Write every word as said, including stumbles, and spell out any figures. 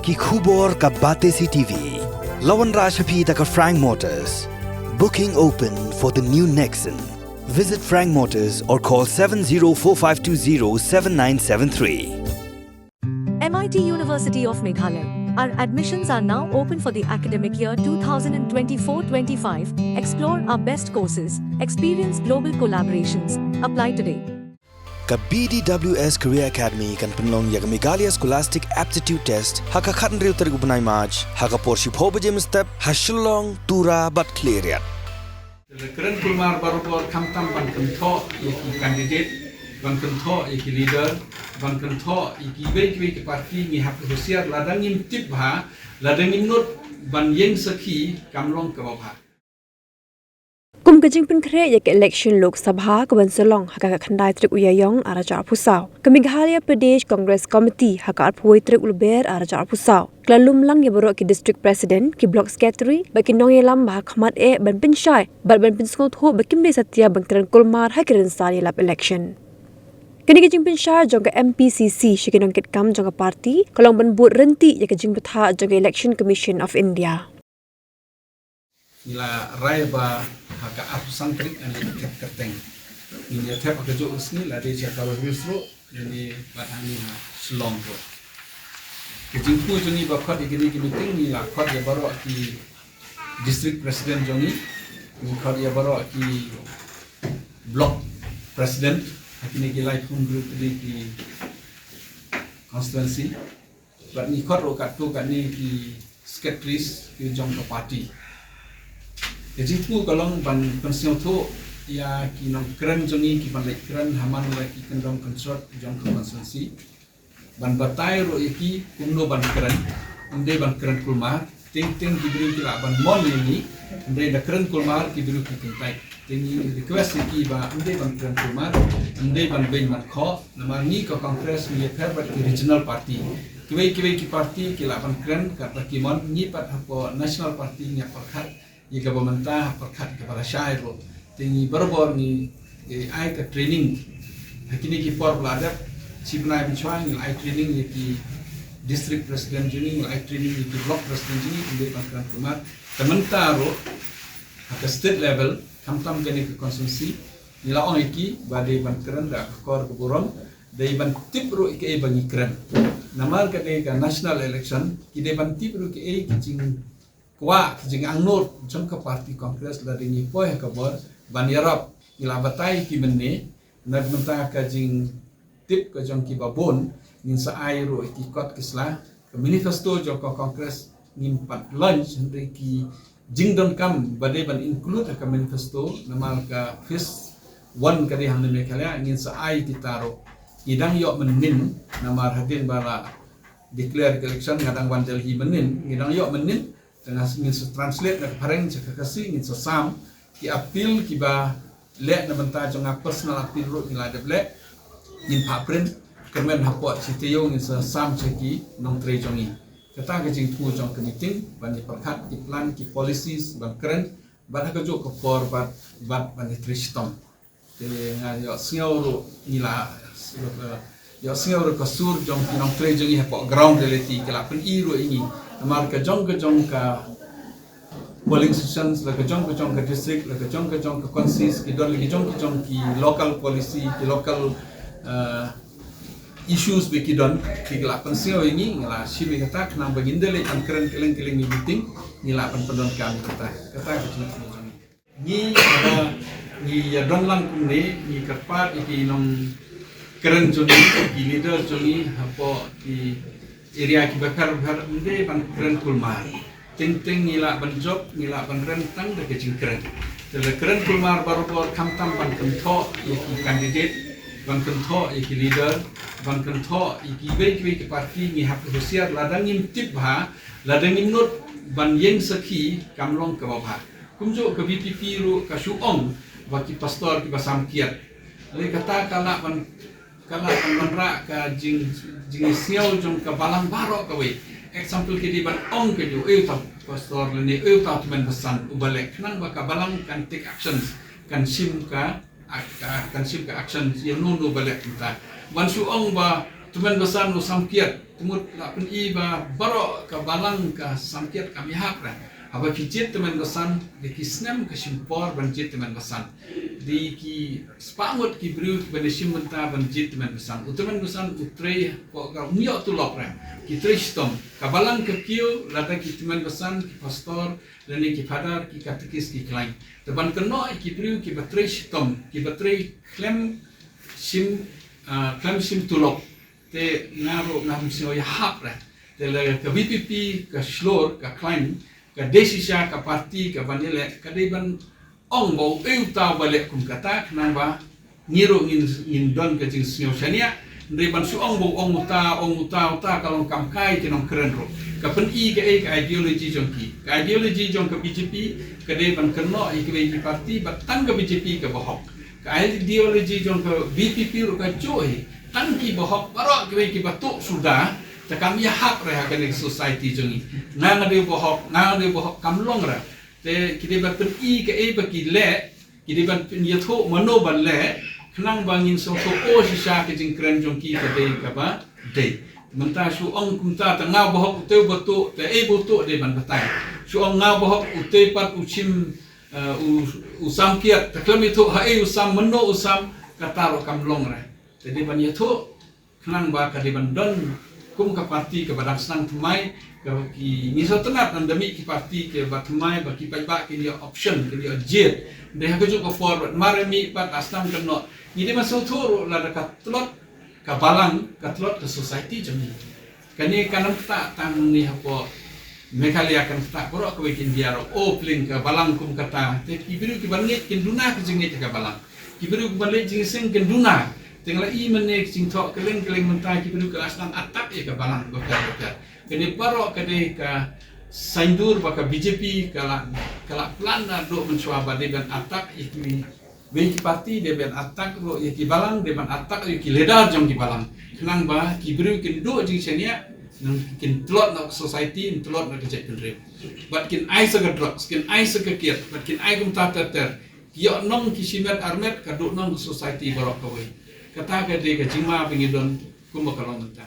Ki khubor ka Batesi T V. La wanrah sha phi da ka Frank Motors. Booking open for the new Nexon. Visit Frank Motors or call seven zero four five two zero seven nine seven three. M I T University of Meghalaya. Our admissions are now open for the academic year two thousand twenty-four twenty-five. Explore our best courses, experience global collaborations. Apply today. Ka B D W S Career Academy kan pynlong ïa ka Meghalaya Scholastic Aptitude Test ha ka khathynriew tarik u bnai March ha ka por shiphew baje mynstep ha Shillong, Tura bad Khliehriat. Te la kren kulmar barabor khamtam ban kynthoh ïa ki candidate, ban kynthoh ïa ki leader, ban kynthoh ïa kiwei kiwei ki party. Ngi hap husiar, lada ngim tip bha, lada ngim nud ban ïeng sakhi, kam long kaba bha. Kum ka jingpynkhreh ïa ka election Lok Sabha kaban sa long ha ka khatkhyndai tarik u Ïaïong arhajar arphew saw, ka Meghalaya Pradesh Congress Committee ha ka arphew wei tarik u Lber arhajar arphew saw ka la lum lang ïa baroh ki District President, ki Block Secretary bad ki nongïalam ba ha khmat eh ban pynshai bad ban pynsngewthuh ba kim dei satia ban kren kulmar ha ki rynsan ïalap election. Kane ka jingpynshai jong ka M P C C sha ki nongkitkam jong ka party ka long ban bud ryntih ïa ka jingbthah jong ka Election Commission of India. Ngi la rai ba ha ka arphew san tarik ngan leit thep kyrteng. Ngin ïa thep ha kajuh ka sngi, la dei sha Kawlwynyir ruh, lane bad hangne ha Shillong ruh. Ka jingkyrkhu jong ngi ba khot ïa kine ki meeting, ngi la khot ïa baroh ki district president jong ngi, ngi khot ïa baroh ki block president ha kine ki laiphew hynriew tylli ki constituency. Bad ngi khot ruh katto katne ki secretaries ki jong ka party. Ka jingkyrkhu ka long ban pynsngewthuh ïa ki nongkren jong ngi kiban leit kren ha man la ki kyndong kynstrot jong ka constituency, ban batai ruh ïa ki kumno ban kren. Ym dei ban kren kulmar. Teng teng ki briew ki lah ban mon ïa ngi, ym dei da kren kulmar, ki briew ki kyntait. Te ngi request ïa ki ba ym dei ban kren kulmar, ym dei ban beiñ ban khoh. Namar ngi ka Congress ngi ïapher bad ki regional party. Kiwei kiwei ki party ki lah ban kren katba ki mon, ngi pat hapoh National Party ngi ïa pyrkhat ïa kaba mynta, ha pyrkhat kaba lashai ruh. Te ngi barabor ngi, eh, ai ka training ha kine ki por ba la dep. Shi bnai mynshwa ngi la ai training ïa ki district president jong ngi, ngi la ai training ïa ki block president jong ngi, ym dei ban kren kulmar. Te mynta ruh ha ka state level, khamtam kane ka constituency, ngi la ong ïa ki ba dei ban kren da ka kor ka burom, dei ban tip ruh ïa kaei ba ngi kren. Namar ka dei ka national election, ki dei ban tip ruh kaei ki jingkwah, ki jingangnud jong ka party Congress lada ngi poi ha ka bor ban ïarap. Ngi la batai ïa ki mynne, na ka bynta ka jingtip ka jong kiba bun, ngin sa ai ruh ïa ki kot ki sla. Ka manifesto jong ka Congress ngim pat launch, hynrei ki jingdonkam ba dei ban include ha ka manifesto, namar ka phase one ka dei hangne Meghalaya, ngin sa ai kita ruh. Ngi dang ïoh mynnin, namar hadien ba la declare ka election nga dang wan Delhi mynnin, ngi dang ïoh mynnin, te nga ngin sa translate na ka phareng sha ka Khasi, ngin sa sam ki appeal kiba leh na bynta jong nga, personal appeal ruh ngi la dep leh, ngin phah print, kyrmen hapoh shi taïew ngin sa sam sha ki nongtrei jong ngi. Kata ka jingkyrkhu jong ka meeting, ban ïa pyrkhat ki plan, ki policies ban kren bad ha kajuh ka por bad, bad ban ïa trei shitom. Te nga ïohsngew ruh ngi la, ïohsngew ruh ka sur jong ki nongtrei jong ngi hapoh ground reality, ki la pyni ruh ïa ngi. Namar ka jong ka jong ka polling stations, la ka jong ka jong ka district, la ka jong ka jong ka constituency, ki don la ki jong ki jong ki local policy, ki local, eh, issues ba ki don, ki la pynsngew ïa ngi. Ngi la shim ïa kata, khnang ba ngin da leit ban kren kylleng kylleng ïa meeting, ngi lah ban pyndonkam ïa kata. Kata ka jingkyrkhu jong ngi. Ngi, haba ngi ïa don lang kumne, ngi kyrpad ïa ki nongkren jong ngi, ki leader jong ngi hapoh ki area kiba pher bapher, ym dei ban kren kulmar. Teng teng ngi lah ban jop, ngi lah ban rem tang da ka jingkren. Te la kren kulmar barabor, khamtam ban kynthoh ïa ki candidate, ban kynthoh ïa ki leader, ban kynthoh ïa kiwei kiwei ki party, ngi hap husiar, lada ngim tip bha, lada ngim nud ban ïeng sakhi, kam long kaba bha. Kumjuh ka V P P ruh ka shu ong ba ki pastor kiba sam kiad. Lei kata ka lah ban, ka lah ban wanrah ka jing, jingsngew jong ka balang baroh kawei. Example, ki dei ban ong ka jong, eh, uta pastor lane, eh, uta u tymmen basan uba leh, khnang ba ka balang kan take actions, kan shim ka, ka, kan shim ka action ïa uno uno uba leh kumta. Ban shu ong ba Tymmen basan u samkiat, te mut la pyni ba baroh ka balang ka samkiat kam ïahap re. Haba ki jied tymmen basan, da ki snem ka shim por ban jied tymmen basan. Da ki spah ngut ki briew kiba shim bynta ban jied tymmen basan. U tymmen basan u trei, ko ka um ïoh tulop re. Ki trei shitom. Ka balang ka kiew, lada ki tymmen basan, ki pastor, lane ki phadar, ki katekis, ki khlaiñ. Te ban kynnoh ïa ki briew kiba trei shitom, kiba trei khlem shim, ah, khlem shim tulop. Te nga ruh ngam sngew ïahap re. Te lada ka VPP ka shlur, ka khlaiñ, ka dei shisha ka parti kaban ïaleh, ka dei ban ong ba uei uta uba leh kum kata, khnang ba ngi ruh ngin, ngin don ka jingsngew shaniah. Hynrei ban shu ong ba u ong uta, ong uta, uta, ka long kam kai ki nongkren ruh. Ka pyni kaei ka ideology jong ki. Ka ideology jong ka BJP ka dei ban kynnoh ïa kiwei ki parti, bad tang ka BJP kaba hok. Ka ideology jong ka VPP ruh ka juh hi. Tang kiba hok baroh kiwei kiba tuh suda, te kam ïahap re ha kane ka society jong ngi. Nga nga dei uba hok, nga nga dei uba hok, kam long re. Te ki dei ban pyni kaei ba ki leh, ki dei ban pynïathuh mano ba leh, khnang ba ngin sngewthuh, oh, shisha ka jingkren jong ki ka dei kaba dei. Mynta shu ong kumta, te nga uba hok, utei uba tuh, te ei ba tuh dei ban batai. Shu ong nga uba hok, utei pat u shim, eh, u, u samkiat, te khlem ïathuh haei u sam, mano u sam, kata ruh kam long re. Te dei ban ïathuh, khnang ba ka dei ban don kum ka parti kaba dang sdang thymmai, ka ki ngi sngewtynnat, nang da mih ki parti kiba thymmai ba ki paidbah kin ïoh option, kin ïoh jied. Dei ha kajuh ka por bad mar mih pat, la sdang kynnoh. Ngi dei ban sngewthuh ruh, lada ka tlot ka balang, ka tlot ka society jong ngi. Kane kam ktah tang ngi hapoh Meghalaya, kam ktah baroh kawei ka India ruh. Oh, pling, ka balang kum kata. Te ki briew kiba ngeit kin duna ka jingngeit ka balang. Ki briew kiba leh jingïaseng kin duna. Te nga la i mynne ki jingthoh kylleng kylleng mynta, ki briew ki la sdang attack ïa ka balang bapher bapher. Kane baroh ka dei ka saiñdur ba ka BJP ka la, ka la plan naduh mynshuwa ba dei ban attack ïa kiwei ki parti, dei ban attack ruh ïa ki balang, dei ban attack ïa ki leader jong ki balang. Khnang ba ki briew kin duh jingshaniah, nang kin tlot na ka society, kin tlot na ka jaitbynriew. Bad kin ai sa ka drugs, kin ai sa ka kit, bad kin ai kumta ter ter. Ki ïoh nong ki shimet armet, ka duh nong ka society baroh kawei. Kata ka dei ka jingma ba ngi don kumba ka long mynta.